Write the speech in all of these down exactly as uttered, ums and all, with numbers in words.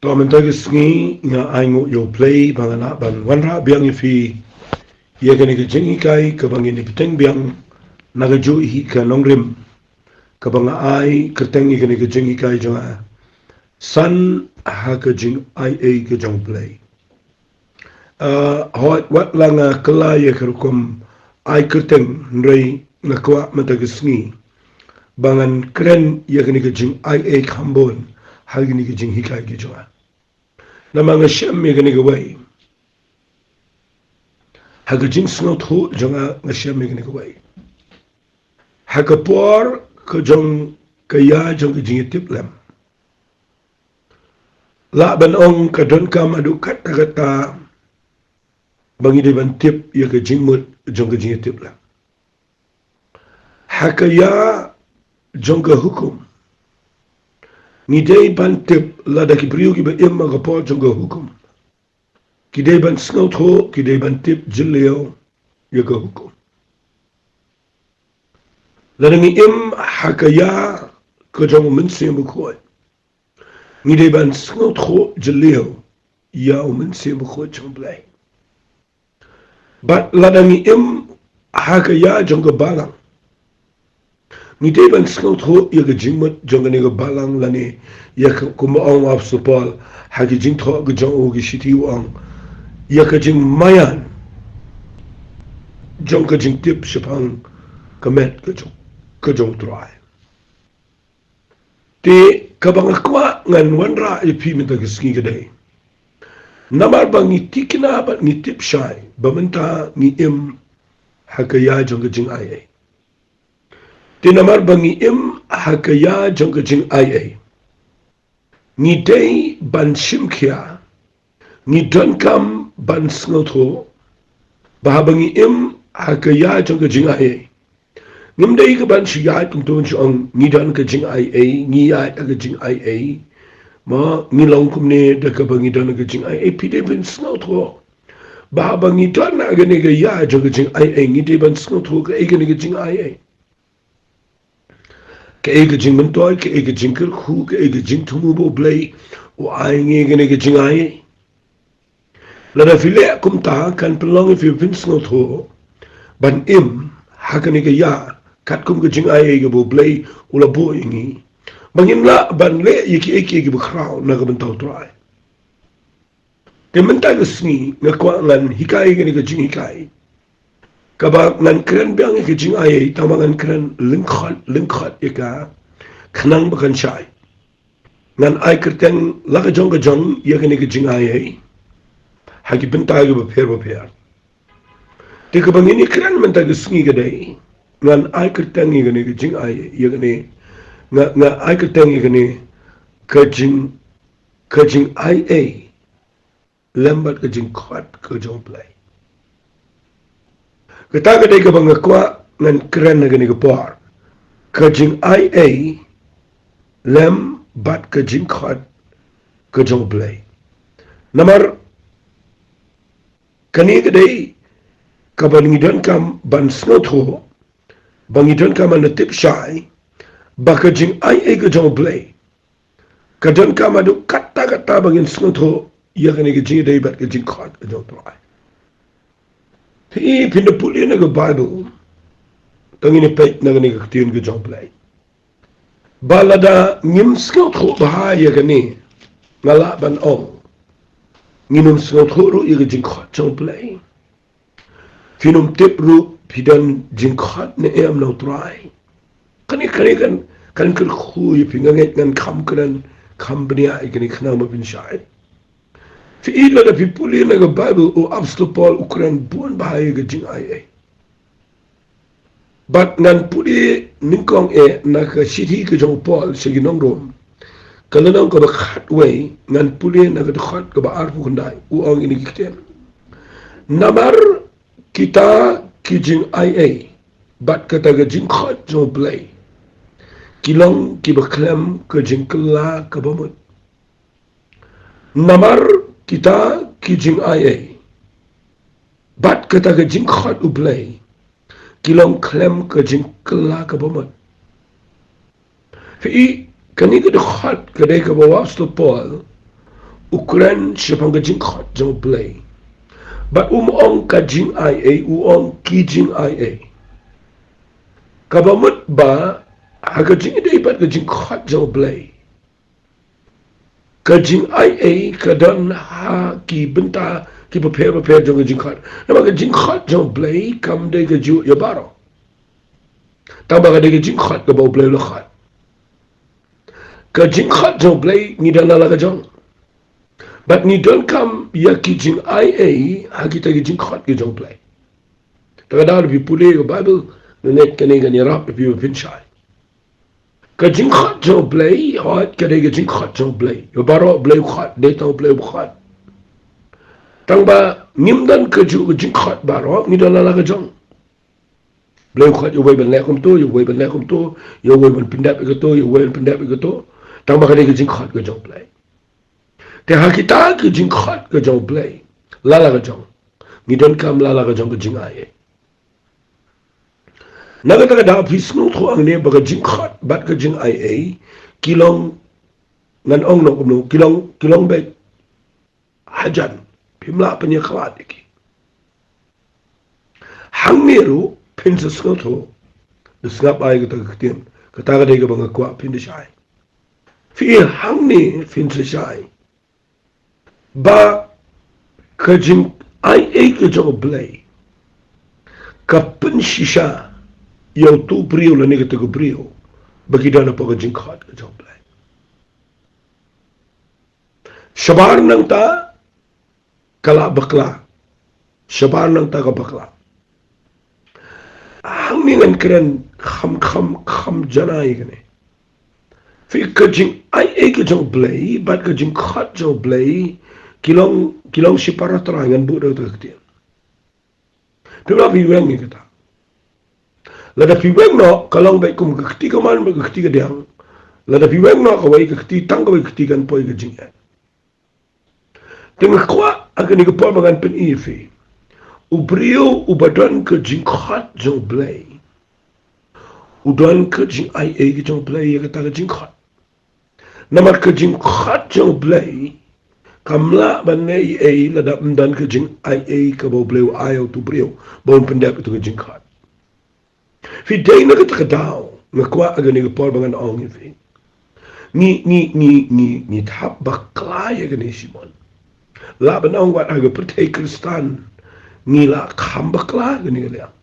To mynta ka sngi nga ai nguh ïa U Blei ba nga lah ban wanrah biang ïa phi ïa kane ka jinghikai kaba ngin ïa bteng biang na ka juh hi ka nongrim kaba nga ai kyrteng ïa kane ka jinghikai jong nga, San ha ka jingaiei ka jong U Blei. Ah, hooid, wat la nga kylla ïa ka rukom ai kyrteng, hynrei nga kwah mynta ka sngi ba ngan kren ïa kane ka jingaiei khambun ha kane ka jinghikai ka jong nga. Namar nga shem ïa kane kawei. Ha ka jingsngewthuh jong nga, nga shem ïa kane kawei. Ha ka por ka jong ka ïa jong ka jingïatiplem, lah ban ong ka donkam haduh katta katta ba ngi dei ban tip ïa ka jingmut jong ka jingïatiplem. Ha ka ïa jong ka hukum, ngi dei ban tip lada ki briew kiba im ha ka por jong ka hukum ki dei ban sngewthuh, ki dei ban tip jylliew ïa ka hukum. Lada ngi im ha ka ïa ka jong U Mynsiem Bakhuid, ngi dei ban sngewthuh jylliew ïa U Mynsiem Bakhuid jong U Blei. Bad lada ngi im ha ka ïa jong ka balang, ngi dei ban sngewthuh ïa ka jingmut jong kane ka balang lane ïa ka, kumba ong u Apostol Paul ha ki jingthoh ka jong u ki shithi, u ong ïa ka jingmaïan jong ka jingtip shaphang ka met ka jong, ka jong U Trai. Te kaba nga kwah ngan wanrah ïa phi mynta ka sngi ka dei, namar ba ngi tikna bad ngi tip shai ba mynta ngi im ha ka ïa jong ka jingaiei. Te namar ba ngi im ha ka ïa jong ka jingaiei, ngi dei ban shim khia, ngi donkam ban sngewthuh ba haba ngi im ha ka ïa jong ka jingaiei, ngim dei ka ban shu ïaid kumto ban shu ong ngi don ka jingaiei, ngi ïaid ha ka jingaiei. Ma ngi long kumne da kaba ngi don ka jingaiei. Phi dei ban sngewthuh ba haba ngi don ha kane ka ïa jong ka jingaiei, ngi dei ban sngewthuh kaei kane ka jingaiei. Kaei ka jingmyntoi, kaei ka jingkyrkhu, kaei ka jingthmu ba U Blei u ai ngi kane ka jingaiei. Lada phi leh kumta kan pynlong ïa phi ban sngewthuh ban im ha kane ka ïa katkum ka jingaiei kaba U Blei u la buh ïa ngi, ba ngin lah ban leh ïa kiei kiei kiba khraw na ka bynta U Trai. Te mynta ka sngi nga kwah ngan hikai kane ka jinghikai kaba ngan kren biang ïa ka jingaiei, tangba ngan kren lyngkhot lyngkhot ïa ka khnang ba kan shai. Ngan ai kyrteng la ka jong ka jong ïa kane ka jingaiei ha ki bynta kiba pher ba pher. Te kaba ngin ïa kren mynta ka sngi ka dei, ngan ai kyrteng ïa kane ka jingaiei, ïa kane, nga, nga ai kyrteng ïa kane ka jing, ka jingaiei lem bad ka jingkhot ka jong U Blei. Kata ka dei kaba nga kwah ngan kren ha kane ka por, ka jingaiei lem bad ka jingkhot ka jong U Blei. Namar kane ka dei kaba ngi donkam ban sngewthuh, ba ngi donkam ban tip shai ba ka jingaiei ka jong U Blei ka donkam haduh katta katta ba ngin sngewthuh ïa kane ka jingïadei bad ka jingkhot ka jong U Trai. Phi, phin da pule na ka Baibl, to ngin ïa peit na kane ka ktien ka jong U Blei. Ba lada ngim sngewthuh bha ïa kane, nga lah ban ong, ngin ym sngewthuh ruh ïa ka jingkhot jong U Blei. Phin ym tip ruh phi don jingkhot ne em na U Trai. Kane, kane kan, kan kyrkhu ïa phi, nga ngeit ngan kham kren kham bniah ïa kane khnang ba phin shai. Phi i, lada phi pule na ka Baibl, u Apostol Paul u kren bun bha ïa ka jingaiei. Bad ngan pule nyngkong eh na ka shithi ka jong u Paul sha ki nong Rom, ka lynnong kaba khatwei, ngan pule na ka dkhot kaba arphew khyndai, u ong ïa kine ki ktien: Namar kita ki jingaiei bad kata ka jingkhot jong U Blei ki long kiba khlem ka jingkylla kaba mut. Namar kita ki jingaiei bad kata ka jingkhot U Blei ki long khlem ka jingkylla kaba mut. Phi i, kane ka dkhot ka dei kaba u Apostol Paul u kren shaphang ka jingkhot jong U Blei. Bad um ong ka jingaiei, u ong ki jingaiei. Kaba mut ba ha ka jingïadei bad ka jingkhot jong U Blei, ka jingaiei ka don ha ki bynta kiba pher bapher jong ka jingkhot. Namar ka jingkhot jong U Blei kam dei kajuh ïa baroh. Tangba ka dei ka jingkhot kaba U Blei u la khot. Ka jingkhot jong U Blei ngi don la la ka jong. Bad ngi donkam ïa ki jingaiei ha kita ki jingkhot ki jong U Blei. Te ka daw lada phi pule ïa ka Baibl, ngan leit kane, ngan ïarap ïa phi ba phin shai. Ka jingkhot jong U Blei, hooid ka dei ka jingkhot jong U Blei. Ïa baroh U Blei u khot, dei tang U Blei u khot. Tangba ngim don kajuh ka jingkhot baroh, ngi don la la ka jong. U Blei u khot ïa uwei ban leh kumto, ïa uwei ban leh kumto, ïa uwei ban pyndep ïa kato, ïa uwei ban pyndep ïa kato. Tangba ka dei ka jingkhot ka jong U Blei. Te ha kita ka jingkhot ka jong U Blei, la la ka jong, ngi donkam la la ka jong ka jingaiei. Na kata ka daw phi sngewthuh hangne ba ka jingkhot bad ka jingaiei ki long, ngan ong noh kumno, ki long, ki long beit hajan, phim lah pynïakhlad ïa ki. Hangne ruh phin sa sngewthuh, da sngap ai kata ka ktien, kata ka dei kaba nga kwah phin da shai. Phi hangne phin sa shai ba ka jingaiei ka jong U Blei ka pynshisha ïa uto u briew lane kata ka briew ba ki don hapoh ka jingkhot ka jong U Blei. Shabar nangta ka la bakla. Shabar nangta ka bakla. Hangne ngan kren kham kham kham janai kane. Phi, ka jingaiei ka jong U Blei bad ka jingkhot jong U Blei ki long, ki long shipara trai, ngan buh da kata ka ktien. Phi, lada phi weng ïa kata, lada phi weng noh ka long beit kum ka kti kamon bad ka kti kadiang. Lada phi weng noh kawei ka kti, tang kawei ka kti kan poi ka jingeh. Te nga kwah ha kane ka por ba ngan pyni ïa phi, u briew uba don ka jingkhot jong U Blei u don ka jingaiei ka jong U Blei ïa kata ka jingkhot. Namar ka jingkhot jong U Blei kam lah ban leh ei ei lada ym don ka jingaiei kaba U Blei u ai ïa uto u briew ba un pyndep ïa uto ka jingkhot. Phi, dei na kata ka daw nga kwah ha kane ka por ba ngan ong ïa phi, ngi, ngi, ngi, ngi, ngi thap bakla ïa kane shibun. Lah ban ong wat ha ka pyrthei Khristan ngi la kham bakla ha kane ka liang.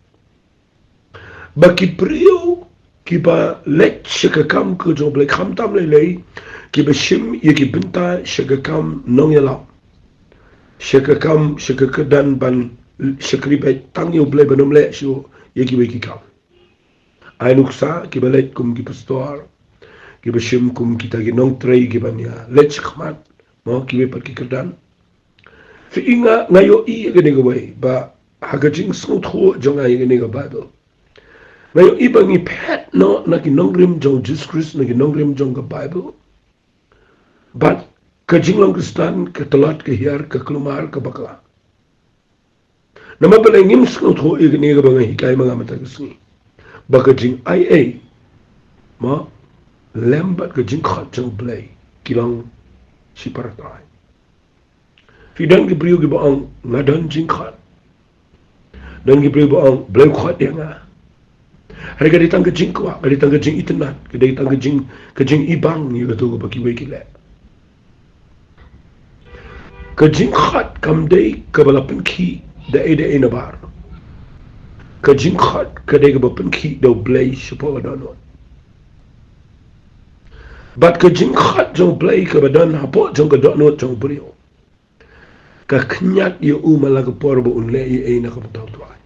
Ba ki briew kiba leit sha ka kam ka jong U Blei, khamtam lei lei kiba shim ïa ki bynta sha ka kam nongïalam, sha ka kam, sha ka kyrdan ban shakri beit tang ïa U Blei, ban ym leh shuh ïa kiwei ki kam. Ai nuksa, kiba leit kum ki pastor, kiba shim kum kita ki nongtrei kiban ïa leit shakhmat, mo, kiwei pat ki kyrdan. Phi, nga, nga ïohi ïa kane kawei ba ha ka jingsngewthuh jong nga ïa kane ka Baibl, nga ïohi ba ngi phet noh na ki nongrim jong U Jisu Khrist, na ki nongrim jong ka Baibl, bad ka jinglong Khristan, ka tlot, ka hiar, ka kulmar, ka bakla. Namar balei? Ngim sngewthuh ïa kane kaba nga hikai ma nga mynta ka sngi, ba ka jingaiei, mo, lem bad ka jingkhot jong U Blei ki long shipara trai. Phi, don ki briew kiba ong, nga don jingkhot. Don ki briew ba ong, U Blei u khot ïa nga. Hynrei ka dei tang ka jingkwah, ka dei tang ka jingitynnad, ka dei tang ka jing, ka jingibang ïa kato kaba kiwei ki leh. Ka jingkhot kam dei kaba la pynkhih da ei da ei nabar. Ka jingkhot ka dei kaba pynkhih da U Blei shapoh ka dohnud. Bad ka jingkhot jong U Blei kaba don hapoh jong ka dohnud jong u briew ka khñiat ïa u man la ka por ba un leh ei ei na ka bynta U Trai.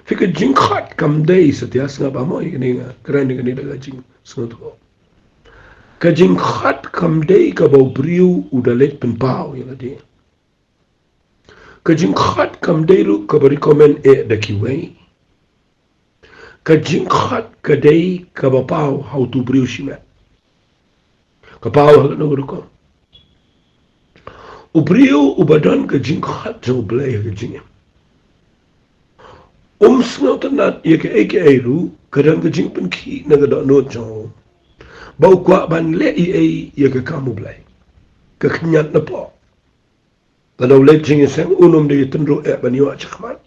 Phi, ka jingkhot kam dei, satia sngap, mo, ïa kane nga kren ïa kane da ka jingsngewthuh. Ka jingkhot kam dei kaba u briew u da leit pynpaw ïa lade. Ka jingkhot kam dei ruh kaba recommend eh da kiwei. Ka jingkhot ka dei kaba paw ha uto u briew shimet. Ka paw ha kano ka rukom? U briew uba don ka jingkhot jong U Blei ha ka jingim, um sngewtynnad ïa kaei kaei ruh, ka don ka jingpynkhih na ka dohnud jong u ba u kwah ban leh ei ei ïa ka kam U Blei. ka khynñiat na pdeng. Lada u leit jingïaseng, un ym dei tynruh eh ban ïoh shakhmat.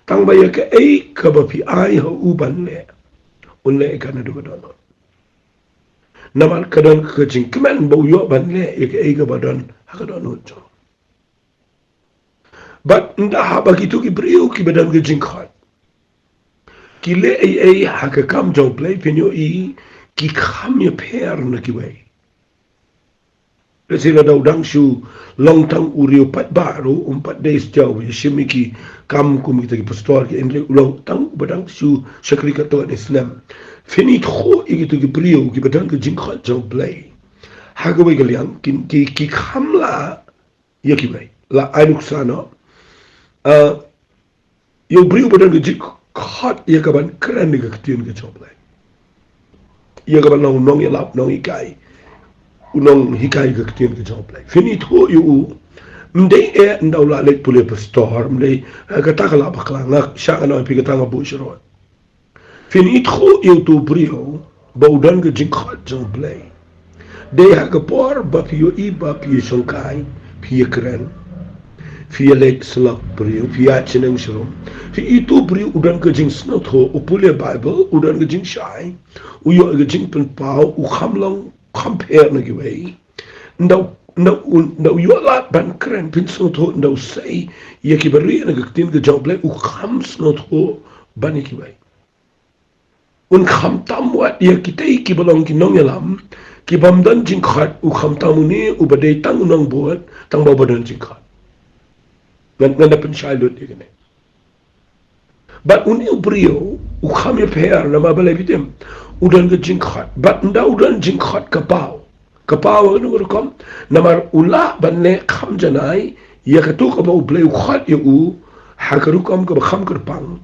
Tang ba ïa kaei kaba phi ai ha u ban leh, un leh ïa ka naduh ka dohnud. Namar ka don ka jingkmen ba u ïoh ban leh ïa kaei kaba don ha ka dohnud jong u. Bad ynda haba kito ki briew kiba don ka jingkhot ki leh ei ei ha ka kam jong U Blei, phin ïohi ki kham ïapher na kiwei. Lehse lada u dang shu long tang u riew paidbah ruh, um pat dei shuh ba ïashim ïa ki kam kum kita ki pastor ki, hynrei u long tang uba dang shu shakri katto katne snem. Phin ithuh ïa kito ki briew kiba don ka jingkhot jong U Blei, ha kawei ka liang ki, ki, ki kham lah ïa kiwei. La ai nuksa noh, ah, ïa u briew ba don ka jingkhot ïa ka ban kren ïa ka ktien ka jong U Blei, ïa ka ban long u nongïalap, nonghikai, u nonghikai ka ktien ka jong U Blei. Phin ithuh ïa u, ym dei eh ynda u la leit pule pastor, ym dei, eh, kata ka la bakla, nga shah ngan ong ïa phi, kata nga buh sharud. Phin ithuh ïa uto u briew ba u don ka jingkhot jong U Blei dei ha ka por ba phi ïohi ba phi ïashongkai, phi ïakren, phi ïaleit syllok briew, phi ïaid shaneng sharum. Phi i uto u briew u don ka jingsngewthuh, u pule Baibl, u don ka jingshai, u ïoh ka jingpynpaw, u kham long, kham pher na kiwei. Ynda u, ynda u, ynda u ïoh lad ban kren, phin sngewthuh, ynda u sei ïa kiba rieh na ka ktien ka jong U Blei, u kham sngewthuh ban ïa kiwei. Un khamtam wat ïa kitei kiba long ki nongïalam, kibym don jingkhot, u khamtam une uba dei tang u nongbud, tang ba uba don jingkhot. Ngan, ngan da pynshai lut ïa kane. Bad une u briew u kham ïapher namar balei phi tip? U don ka jingkhot. Bad ynda u don jingkhot ka paw. Ka paw ha kano ka rukom? Namar u lah ban leh kham janai ïa kato kaba U Blei u khot ïa u ha ka rukom kaba kham kyrpang.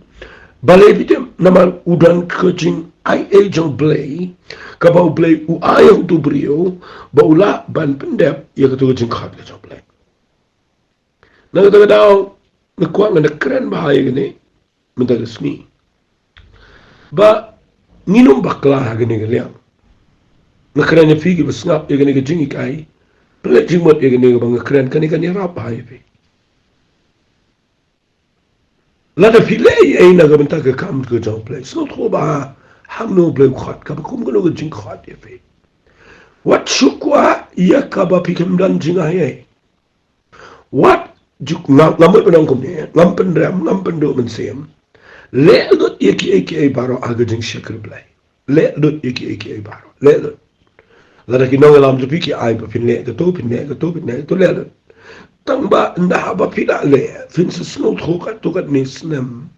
Balei phi tip? Namar u don ka jingaiei jong U Blei, kaba U Blei u ai ha uto u briew ba u lah ban pyndep ïa kato ka jingkhot ka jong U Blei. Na kata ka daw, nga kwah ngan da kren bha ïa kane mynta ka sngi, ba ngin ym bakla ha kane ka liang. Nga kren ïa phi kiba sngap ïa kane ka jinghikai, pynleit jingmut ïa kane kaba nga kren, kane kan ïarap bha ïa phi. Lada phi leh ei ei na ka bynta ka kam ka jong U Blei, sngewthuh bha hangno U Blei u khot, kaba kum kano ka jingkhot ïa phi. Wat shu kwah ïa kaba phi khlem don jingaiei. Wat ju, nga, ngam mut ban ong kumne, ngam pynrem, ngam pynduh mynsiem. Leh lut ïa kiei kiei baroh ha ka jingshakri Blei. Leh lut ïa kiei kiei baroh. Leh lut. Lada ki nongïalam jong phi ki ai ba phin leh kato, phin leh kato, phin leh kato, leh lut. Tang ba ynda haba phi la leh, phin sa sngewthuh katto katne snem.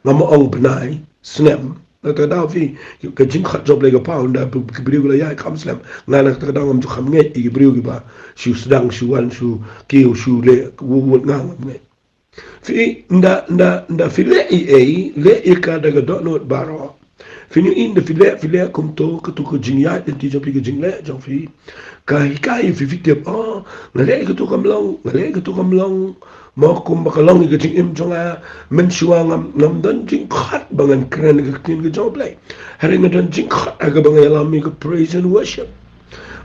Ngam ong bnai, snem. Na kata ka daw phi, ka jingkhot jong U Blei ka paw, ynda ki briew ki la ïaid kham slem. Nga na kata ka daw ngam ju kham ngeit ïa ki briew kiba shu sdang, shu wan, shu kiew, shu leh, wut wut, nga ngam ngeit. Phi, ynda, ynda, ynda phi leh ei ei, leh ïa ka da ka dohnud baroh. Phin ïohi ynda phi leh, phi leh kumto, kato ka jingïaid lynti jong phi, ka jingleh jong phi ka hikai ïa phi, phi tip, oh, nga leh ïa kato kam long, nga leh ïa kato kam long. Mo kumba ka long ïa ka jingim jong nga, mynshuwa ngam, ngam don jingkhot ba ngan kren ïa ka ktien ka jong U Blei. Hynrei nga don jingkhot ha kaba nga ïalam ïa ka praise and worship.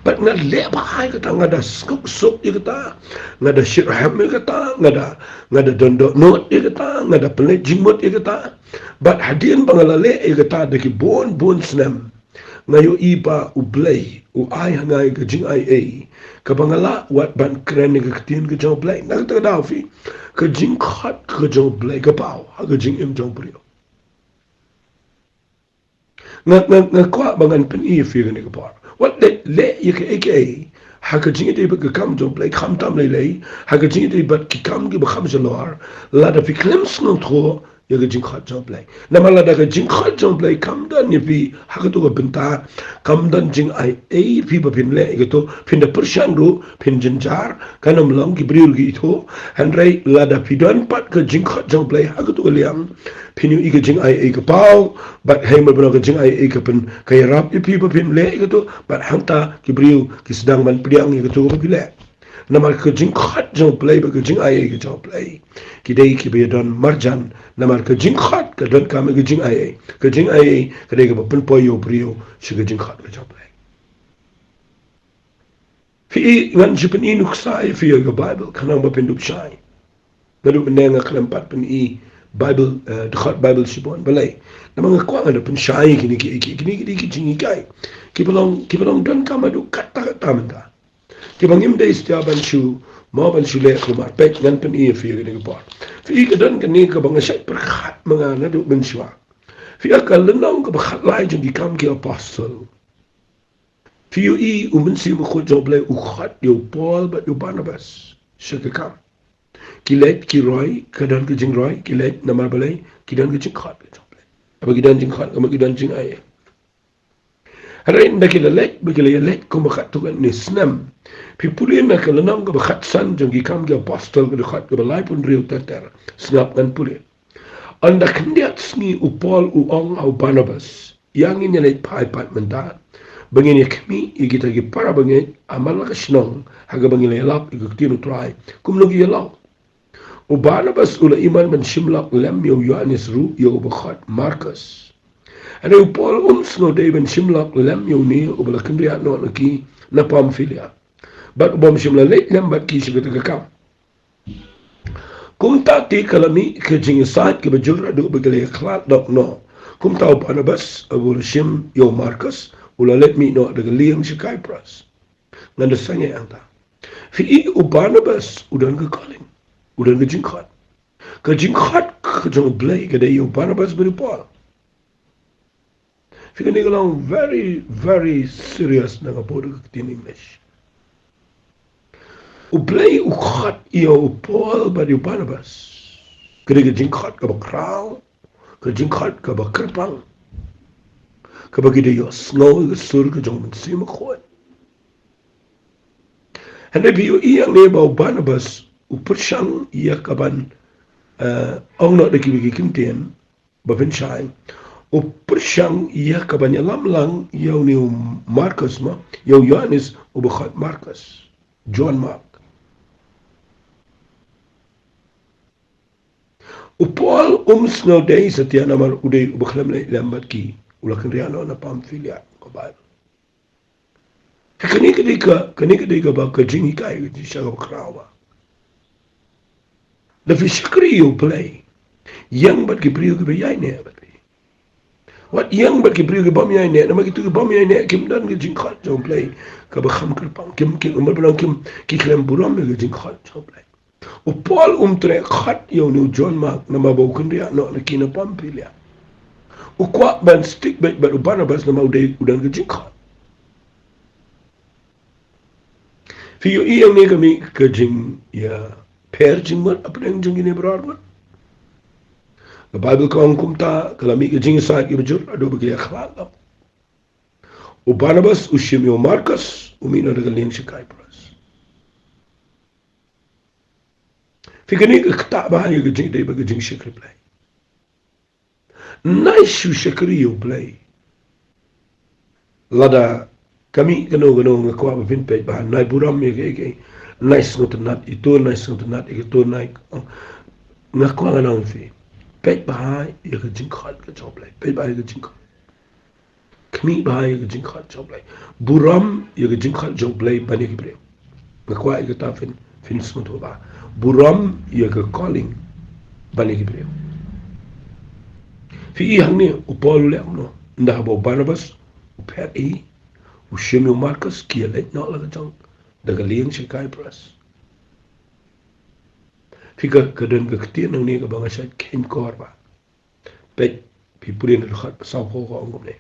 Bad nga leh bha ïa kata, nga da suk suk ïa kata, nga da shitrhem ïa kata, nga da, nga da don dohnud ïa kata, nga da pynleit jingmut ïa kata. Bad hadien ba nga la leh ïa kata da ki bun bun snem, nga ïohi ba U Blei u ai ha nga ïa ka jingaiei kaba nga lah wat ban kren ïa ka ktien ka jong U Blei. Na kata ka daw phi, ka jingkhot ka jong U Blei ka paw ha ka jingim jong u briew. Nga, nga, nga kwah ba ngan pyni ïa phi kane ka por. Wat leh, leh ïa kaei kaei ha ka jingïadei bad ka kam jong U Blei, khamtam lei lei ha ka jingïadei bad ki kam kiba kham shalor. Lada phi khlem sngewthuh ïa ka jingkhot jong U Blei. Namar lada ka jingkhot jong U Blei kam don ïa phi ha kato ka bynta, kam don jingaiei ïa phi ba phin leh ïa kato, phin da pyrshang ruh, phin jynjar, kan ym long, ki briew ki ithuh. Hynrei lada phi don pat ka jingkhot jong U Blei ha kato ka liang, phin ïohi ka jingaiei ka paw, bad hei mut ban ong ka jingaiei ka pyn, ka ïarap ïa phi ba phin leh ïa kato, bad hangta ki briew ki sdang ban pdiang ïa kato ba phi leh. Namar ka jingkhot jong U Blei bad ka jingaiei ka jong U Blei ki dei kiba ïadon marjan. Namar ka jingkhot ka donkam ïa ka jingaiei. Ka jingaiei ka dei kaba pynpoi ïa u briew sha ka jingkhot ka jong U Blei. Phi i ngan shu pyni nuksa ïa phi ïa ka Bible, khnang ba phin dup shai. Naduh mynne nga khlem pat pyni Bible, eh, dkhot Bible shibun, balei? Namar nga kwah ngan da pynshai kine ki, ki, kine ki, ki jinghikai kiba long, kiba long donkam haduh katta katta mynta. Kiba ngim dei satia ban shu, mo ban shu leh kumar. Peit, ngan pyni ïa phi ïa kane ka por. Phi i, ka don kane kaba nga shait pyrkhat ma nga naduh mynshuwa. Phi i, ka lynnong kaba khatlai jong Ki Kam ki Apostol. Phi ïohi u Mynsiem Bakhuid jong U Blei u khot ïa u Paul bad ïa u Barnabas sha ka kam. Ki leit ki roi, ka don ka jingroi, ki leit namar balei? Ki don ka jingkhot ka jong U Blei. Haba ki don jingkhot, ka mut ki don jingai. Hynrei ynda ki la leit, ba ki la ïaleit kumba katto katne snem. Phi pule na ka lynnong kaba khatsan jong Ki Kam ki Apostol, ka dkhot kaba laiphew hynriew ter ter. Sngap ngan pule. Ynda khyndiat sngi u Paul u ong ha u Barnabas, ïa ngin ïaleit phai pat mynta, ba ngin ïakhmih ïa kita ki para bangeit ha man la ka shnong ha kaba ngi la ïalap ïa ka ktien U Trai, kumno ki ïa long. U Barnabas u la iman ban shim lok lem ïa u Ïoannis ruh, ïa uba khot Markus. Hynrei u Paul um sngewdei ban shim lok lem ïa une uba la kynriah noh na ki na Pamphylia, bad u bym shym la leit lem bad ki sha kata ka kam. Kumta te ka la mih ka jingïasaid kaba jur haduh ba ki la ïakhlad noh noh. Kumta u Barnabas uba la shim ïa u Markus u la leit mih noh da ka lieng sha Cyprus. Ngan da sangeh hangta. Phi i, u Barnabas u don ka calling, u don ka jingkhot. Ka jingkhot ka jong U Blei ka dei ïa u Barnabas bad u Paul. Phi, kane ka long very, very serious na ka bor ka ktien English. U Blei u khot ïa u Paul bad ïa u Barnabas. Ka dei ka jingkhot kaba khraw, ka jingkhot kaba kyrpang, kaba ki da ïohsngew ïa ka sur ka jong u Mynsiem Bakhuid. Hynrei phi ïohi hangne ba u Barnabas u pyrshang ïa kaban, eh, ong noh da kiwei ki kyntien ba pynshai. U pyrshang ïa kaban ïalam lang ïa une u Markus, ma, ïa u Ïoannis uba khot Markus, John Mark. U Paul um sngewdei satia namar u dei uba khlem leit lem bad ki, u la kynriah noh na Pamphylia, ka Baibl. Kane ka dei ka, kane ka dei kaba ka jinghikai ka jingshisha kaba khraw ba, lada phi shakri ïa U Blei, ïeng bad ki briew kiba ïaineh bad phi. Wat ïeng bad ki briew ki bym ïaineh, namar kito ki bym ïaineh kim don ka jingkhot jong U Blei kaba kham kyrpang, kim, kim, ummat ba nang kim, ki khlem burom ïa ka jingkhot jong U Blei. U Paul um treh khot ïa une u John Mark namar ba u kynriah noh na ki na Pamphylia. U kwah ban stick beit bad u Barnabas namar u dei u don ka jingkhot. Phi ïohi hangne ka mih ka jingïapher jingmut hapdeng jong kine baroh arngut. Ka Baibl ka ong kumta ka la mih ka jingïasaid kaba jur haduh ba ki la ïakhlad noh. U Barnabas u shim ïa u Markus, u mih noh da ka lieng sha Cyprus. Phi, kane ka ktah bha ïa ka jingdei bad ka jingshakri Blei. Nai shu shakri ïa U Blei. Lada ka mih kano kano nga kwah ba phin peit bha, nai burom ïa kaei kaei, nai sngewtynnat ïa ito, nai sngewtynnat ïa kito, nai, nga kwah ngan ong ïa phi, peit bha ïa ka jingkhot ka jong U Blei, peit bha ïa ka jingkhot. Khmih bha ïa ka jingkhot jong U Blei. Burom ïa ka jingkhot jong U Blei ban ïa ki briew. Nga kwah ïa kata phin, phin sngewthuh bha. Burom ïa ka calling ban ïa ki briew. Phi i hangne u Paul u leh kumno, ynda haba u Barnabas u phet hi, u shim ïa u Markus, ki ïaleit noh la ka jong da ka lieng sha Cyprus. Phi, ka, ka don ka ktien hangne kaba nga shait kheiñ kor bha. Peit, phi pule na dkhot ba sawphew ka ong kumne.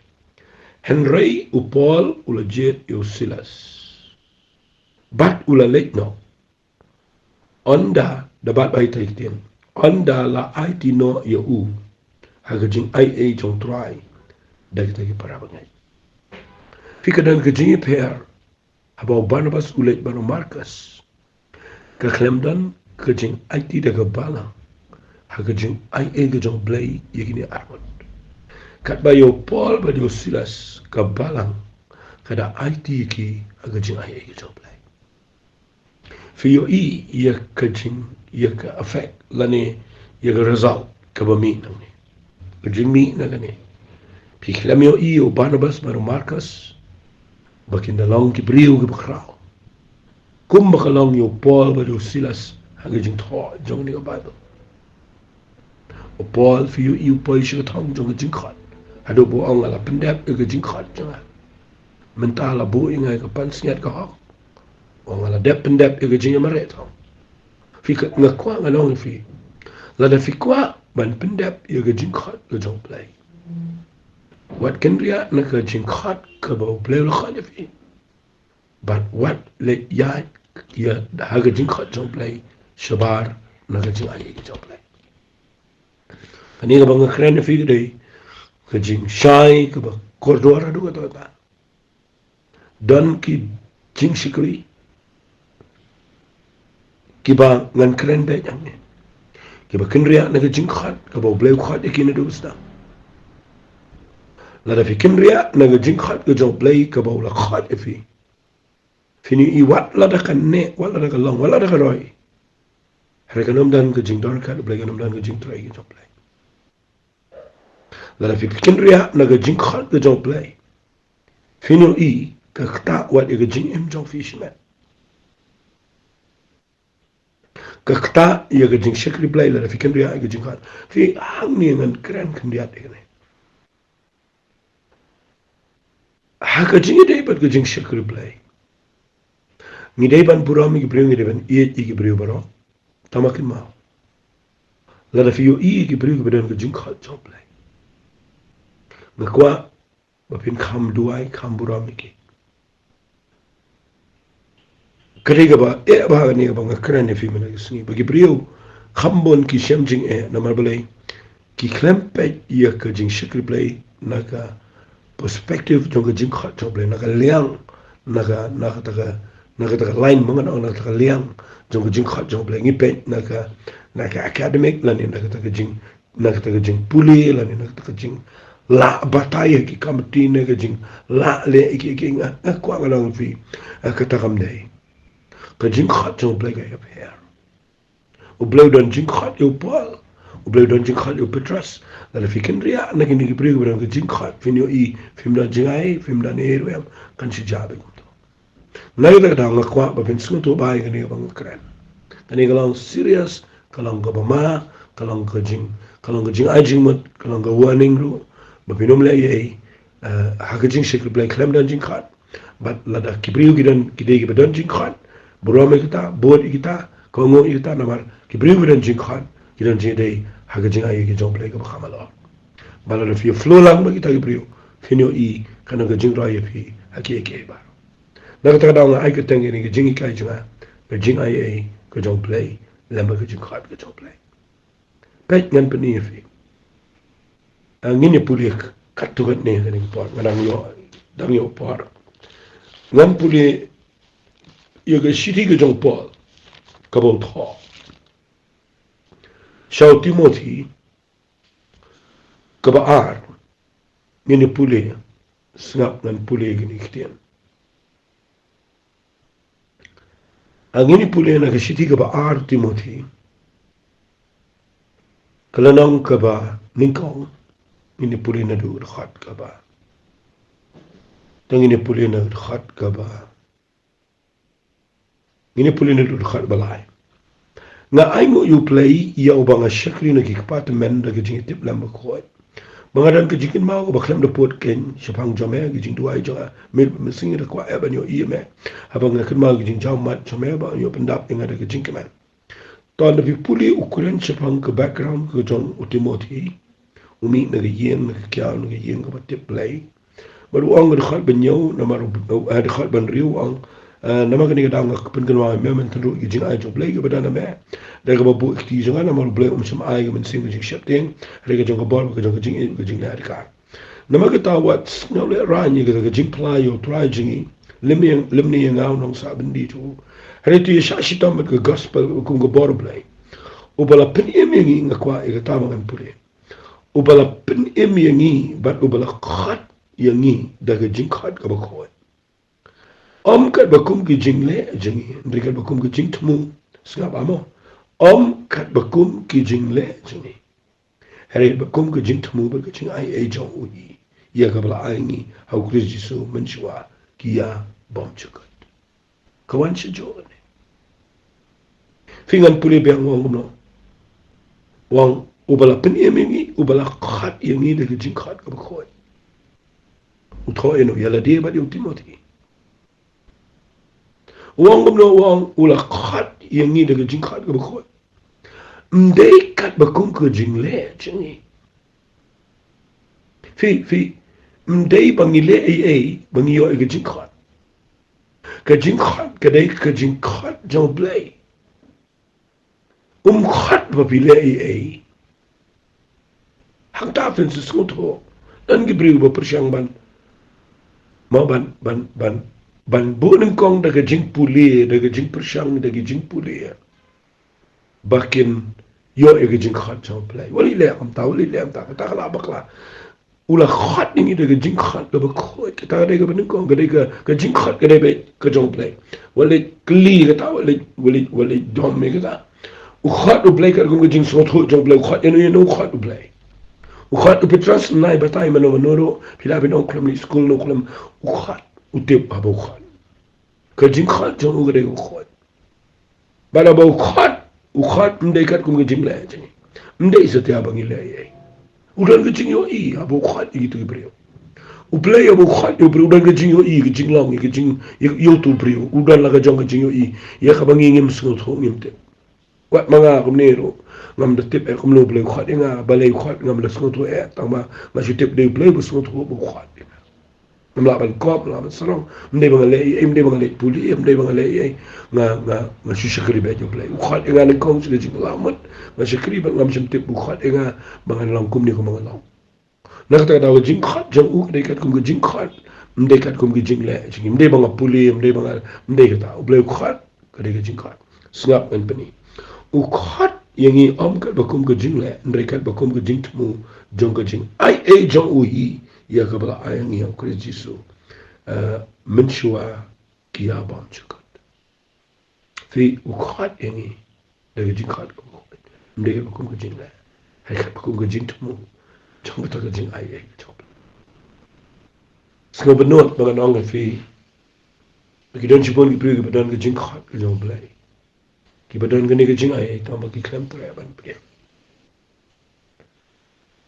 Hynrei u Paul u la jied ïa u Silas bad u la leit noh. Ynda, da bat bha ïa kita ki ktien, ynda la aiti noh ïa u ha ka jingaiei jong U Trai da kita ki para bangeit. Phi, ka don ka jingïapher. Haba u Barnabas u leit bad u Markus, ka khlem don ka jingaiti da ka balang ha ka jingaiei ka jong U Blei ïa kine arngut. Katba ïa u Paul bad ïa u Silas ka balang ka da aiti ïa ki ha ka jingaiei ka jong U Blei. Phi ïohi ïa ka jing, ïa ka effect lane ïa ka result kaba mih nangne. Ka jingmih na kane. Phi khlem ïohi ïa u Barnabas bad u Markus ba kin da long ki briew kiba khraw. Kumba ka long ïa u Paul bad u Silas ha ka jingthoh jong kane ka Baibl. U Paul, phi ïohi, u poi sha ka thong jong ka jingkhot. Haduh ba u ong, nga la pyndep ïa ka jingkhot jong nga. Mynta la buh ïa nga ïa ka pansngiat ka hok. U ong, nga la dep pyndep ïa ka jingïamareh thong. Phi ka, nga kwah ngan ong ïa phi, lada phi kwah ban pyndep ïa ka jingkhot ka jong U Blei, wat kynriah na ka jingkhot kaba U Blei u la khot ïa phi. Bad wat leit ïaid ïa ha ka jingkhot jong U Blei shabar na ka jingai ka jong U Blei. Kane kaba nga kren ïa phi ka dei ka jingshai kaba kordor haduh katta katta. Don ki jingshakri kiba ngan kren beit hangne, kiba kynriah na ka jingkhot kaba U Blei u khot ïa ki naduh ba sdang. Lada phi kynriah na ka jingkhot ka jong U Blei kaba u la khot ïa phi, phin ïohi wat lada ka neh, wat lada ka long, wat lada ka roi, hynrei kan ym don ka jingdon ka U Blei, kan ym don ka jingtrei ka jong U Blei. Lada phi kynriah na ka jingkhot ka jong U Blei, phin ïohi ka ktah wat ïa ka jingim jong phi shimet. Ka ktah ïa ka jingshakri Blei lada phi kynriah ïa ka jingkhot. Phi, hangne ngan kren khyndiat ïa kane. Ha ka jingïadei bad ka jingshakri Blei, ngi dei ban burom ïa ki briew, ngi dei ban ïeit ïa ki briew baroh. Tang ma kynmaw, lada phi ïohi ïa ki briew kiba don ka jingkhot jong U Blei, nga kwah ba phin kham duwai, kham burom ïa ki. Ka dei kaba eh bha kane kaba nga kren ïa phi mynta ka sngi, ba ki briew kham bun ki shem jingeh namar balei? Ki khlem peit ïa ka jingshakri Blei na ka perspective jong ka jingkhot jong U Blei, na ka liang, na ka, na kata ka, na kata ka line, ma ngan ong, na kata ka liang jong ka jingkhot jong U Blei. Ngi peit na ka, na ka academic lane na kata ka jing, na kata ka jingpule lane na kata ka jinglah batai ha ki committee, na ka jinglah leh ïa ki, ïa ki, nga, nga kwah ngan ong ïa phi, eh, kata kam dei. Ka jingkhot jong U Blei ka ïapher. U Blei u don jingkhot ïa u Paul, U Blei u don jingkhot ïa u Petros. Lada phi kynriah na kine ki briew kiba don ka jingkhot, phin ïohi phim don jingai, phim don ei ruh em, kan shu jia beit kumto. Na kata ka daw nga kwah ba phin sngewthuh bha ïa kane kaba nga kren. Kane ka long serious, ka long kaba ma, ka long ka jing, ka long ka jingai jingmut, ka long ka warning ruh ba phin ym leh ei ei, eh, ha ka jingshakri Blei khlem don jingkhot. Bad lada ki briew ki don, ki dei kiba don jingkhot, burom ïa kita, bud ïa kita, kohnguh ïa kita, namar ki briew kiba don jingkhot ki don jingïadei ha ka jingai ka jong U Blei kaba kham halor. Bad lada phi flow lang bad kita ki briew, phin ïohi kan long ka jingroi ïa phi ha kiei kiei baroh. Na kata ka daw nga ai kyrteng ïa kane ka jinghikai jong nga, ka jingai ei ka jong U Blei lem bad ka jingkhot ka jong U Blei. Peit, ngan pyni ïa phi. Ah, ngin ïa pule katto katne kane ka por, nga dang ïoh, dang ïoh por. Ngan pule ïa ka shithi ka jong u Paul kaba u thoh sha u Timothi kaba ar. Ngin ïa pule, sngap ngan pule kine ki ktien. Ah, ngin ïa pule na ka shithi kaba ar Timothi, ka lynnong kaba nyngkong. Ngin ïa pule naduh ka dkhot kaba, te ngin ïa pule na ka dkhot kaba, ngin ïa pule naduh ka dkhot ba lai. Nga ainguh ïa U Blei ïa uba nga shakri na ki kpa tymmen da ka jingïatiplem bakhuid, ba nga don ka jingkynmaw kaba khlem da pud keiñ shaphang jong me, ka jingduwai jong nga miet bad mynsiem. Nga da kwah eh ban ïohi ïa me haba nga kynmaw ka jingjaw mat jong me, ba nga ïoh pyndap ïa nga da ka jingkmen. To lada phi pule u kren shaphang ka background ka jong u Timothi, u mih na ka ïing, na ka kiaw, na ka ïing kaba tip Blei. Bad u ong ka dkhot ba hynñiew, namar u, eh, dkhot ba hynriew u ong, eh, namar kane ka daw nga pynkynmaw ïa me, mynta ruh ïa ka jingai jong U Blei kaba don ha me, da kaba buh ïa ka kti jong nga, namar U Blei um shym ai ka mynsiem ka jingsheptieng, hynrei ka jong ka bor, ka jong ka jingïeit, ka jingleh adkar. Namar kata wat sngewlehraiñ ïa kata ka jingphla ïa U Trai jong ngi, lymne, lymne ïa nga u nongsah byndi jong u. Hynrei to ïa shah shitom bad ka gospel, kum ka bor U Blei, uba la pynim ïa ngi, nga kwah ïa kata ba ngan pule. Uba la pynim ïa ngi bad uba la khot ïa ngi da ka jingkhot kaba khuid. Ym katba kum ki jingleh jong ngi, hynrei katba kum ki jingthmu. Sngap mo. Ym katba kum ki jingleh jong ngi, hynrei katba kum ki jingthmu bad ki jingai ei jong u hi, ïa kaba la ai ngi ha U Khrist Jisu mynshuwa ki ïa bymjukut. Ka wan shajuh ne. Phi ngan pule biang, u ong kumno? U ong, uba la pynim ïa ngi, uba la khot ïa ngi da ka jingkhot kaba khuid. U thoh ïa no, ïa lade bad ïa u Timothi. U ong kumno? U ong, u la khot ïa ngi da ka jingkhot kaba khuid. Ym dei katba kum ka jingleh jong ngi. Phi, phi, ym dei ba ngi leh ei ei ba ngi ïoh ïa ka jingkhot. Ka jingkhot ka dei ka jingkhot jong U Blei. Um khot ba phi leh ei ei. Hangta phin sa sngewthuh. Don ki briew ba pyrshang ban, mo, ban, ban, ban, ban buh nyngkong da ka jingpule, da ka jingpyrshang, da ka jingpule, ba kin ïoh ïa ka jingkhot jong U Blei. Wat leh kumta, wat leh kumta, kata ka la bakla. U la khot ïa ngi da ka jingkhot kaba khuid, kata ka dei kaba nyngkong, ka dei ka, ka jingkhot ka dei beit ka jong U Blei. Wat leh kylli kata, wat leh, wat leh, wat leh dom ïa kata. U khot U Blei katkum ka jingsngewthuh jong U Blei, u khot ïa no ïa no, u khot U Blei. U khot, u Petros, nai batai mano mano ruh, phi lah ban ong khlem leit skul, no khlem, u khot, u tip haba u khot. Ka jingkhot jong u ka dei kaba khuid. Bad haba u khot, u khot ym dei katkum ka jingleh jong ngi. Ym dei satia ba ngi leh ei ei. U don ka jingïohi haba u khot ïa kito ki briew. U Blei haba u khot ïa u briew u don ka jingïohi, ka jinglong, ka jing, ïa, ïa uto u briew. U don la ka jong ka jingïohi ïa kaba ngi ngim sngewthuh, ngim tip. Wat ma nga kumne ruh, ngam da tip eh kumno U Blei u khot ïa nga, balei u khot ngam da sngewthuh eh, tang ba nga shu tip dei U Blei ba sngewthuh ba u khot ïa nga. Ngam lah ban kop, ngam lah ban sarong. Ym dei ba nga leh ei ei, ym dei ba nga leh pule, ym dei ba nga leh ei ei. Nga, nga, nga shu shakri beit ïa U Blei. U khot ïa nga nyngkong sha ka jingkylla mut. Nga shakri bad ngam shym tip u khot ïa nga ba ngan long kumne kumba nga long. Na kata ka daw ka jingkhot jong u ka dei katkum ka jingkhot. Ym dei katkum ka jingleh jong ngi. Ym dei ba nga pule, ym dei ba nga, ym dei kata. U Blei u khot, ka dei ka jingkhot. Sngap ngan pyni. U khot ïa ngi ym katba kum ka jingleh, hynrei katba kum ka jingthmu jong ka jingaiei jong u hi, ïa kaba la ai ïa ngi ha u Khrist Jisu. Eh, mynshuwa ki ïa bam jukut. Phi, u khot ïa ngi da ka jingkhot kaba khuid. Ym dei katba kum ka jingleh, hynrei katba kum ka jingthmu jong kata ka jingaiei jong u Blei. Sngewbha nud ba ngan ong ïa phi, ba ki don shibun ki briew kiba don ka jingkhot ka jong u Blei, kiba don kane ka jingaiei, tang ba ki khlem treh ban pdiang.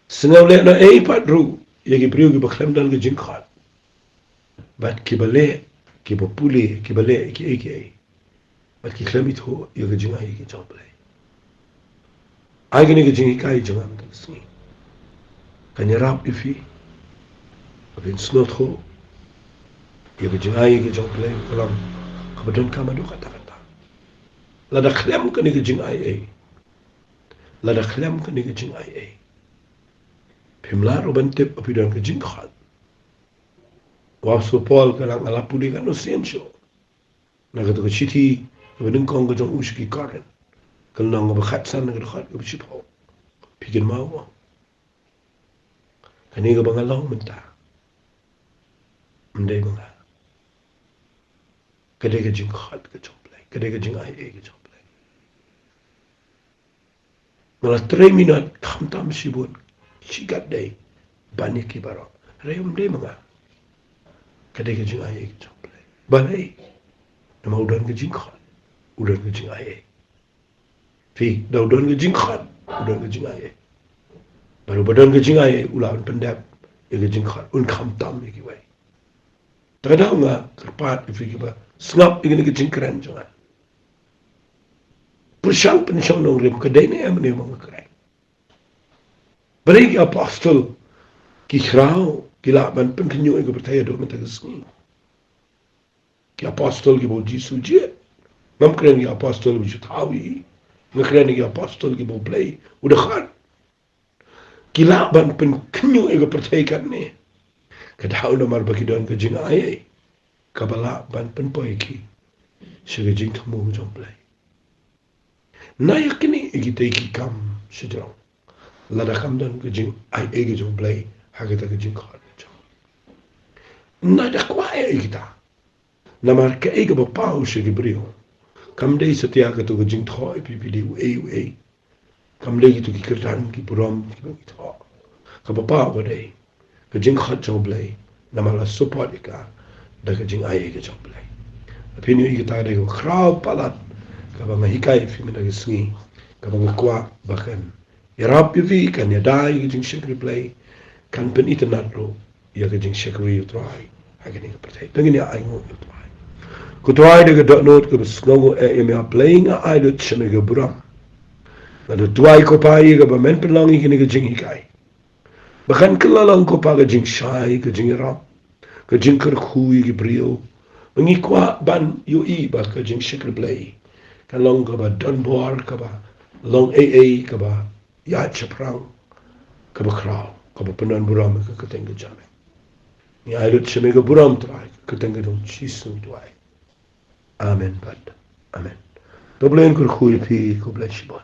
Sngewlehnohei pat ruh ïa ki briew kiba khlem don ka jingkhot, bad kiba leh, kiba pule, kiba leh kiei kiei, bad ki khlem ithuh ïa ka jingaiei ka jong u Blei. Ai kane ka jinghikai jong nga mynta ka sngi, kan ïarap ïa phi ba phin sngewthuh ïa ka jingaiei ka jong u Blei, ka long kaba donkam haduh katta katta. Lada khlem kane ka jingaiei, lada khlem kane ka jingaiei, phim lah ruh ban tip ba phi don ka jingkhot. U apostol Paul ka la, nga la pule katno sien shuh na kato ka shithi kaba nyngkong ka jong u sha ki Korinth, ka lynnong kaba khatsan, ka dkhot kaba shiphew. Phi kynmaw mo? Kane kaba nga long mynta, ym dei ma nga. Ka dei ka jingkhot ka jong u Blei, ka dei ka jingaiei ka jong u Blei. Nga la trei minot khamtam shibun, shi katdei ban ïa ki baroh, hynrei ym dei ma nga. Ka dei ka jingaiei ka jong u Blei. Balei? Namar u don ka jingkhot, u don ka jingaiei. Phi, da u don ka jingkhot, u don ka jingaiei. Bad uba don ka jingaiei u lah ban pyndep ïa ka jingkhot, un khamtam ïa kiwei. Te ka daw nga kyrpad ïa phi kiba sngap ïa kane ka jingkren jong nga, pyrshang pynshong nongrim, ka dei ne em ne em ba nga kren. Balei ki apostol, ki khraw, ki lah ban pynkhynñiuh ïa ka pyrthei haduh mynta ka sngi? Ki apostol kiba u Jisu jied. Ngam kren ki apostol ba ju thaw hi. Nga kren ki apostol kiba u Blei u da khot. Ki lah ban pynkhynñiuh ïa ka pyrthei katne. Ka daw namar ba ki don ka jingaiei kaba lah ban pynpoi ïa ki sha ka jingthmu ka jong u Blei. Na ïa kine ïa kita ki kam shajrong, lada kam don ka jingaiei ka jong u Blei ha kata ka jingkhot ka jong u, na da kwah ïa kita. Namar kaei kaba paw sha ki briew, kam dei satia kato ka jingthoh ïa phi phi dei uei uei. Kam dei kito ki kyrdan ki burom kiba ngi thoh. Kaba paw ka dei ka jingkhot jong u Blei, namar la support ïa ka da ka jingaiei ka jong u Blei. Phin ïohi kata ka dei kaba khraw palat kaba nga hikai ïa phi mynta ka sngi, kaba nga kwah ba kan ïarap ïa phi, kan ïada ïa ka jingshakri Blei, kan pynitynnad ruh ïa ka jingshakri U Trai ha kane ka pyrthei. To ngin ïa ainguh ïa U Trai. Ko Trai, da ka dohnud kaba sngewnguh eh ïa me, A Blei, nga ai lut sha me ka burom. Nga da duwai, ko Pa, ïa kaba men pynlong ïa kane ka jinghikai, ba kan kylla long, ko Pa, ka jingshai, ka jingïarap, ka jingkyrkhu ïa ki briew. Ba ngi kwah ban ïohi ba ka jingshakri Blei kan long kaba donbor, kaba long ei ei, kaba ïaid shaphrang, kaba khraw, kaba pyndonburom ïa ka kyrteng ka jong me. Ngi ai lut sha me ka burom, Trai, ha ka kyrteng ka jong U Jisu ngi duwai. Amen bad amen. To U Blei un kyrkhu ïa phi, khublei shibun.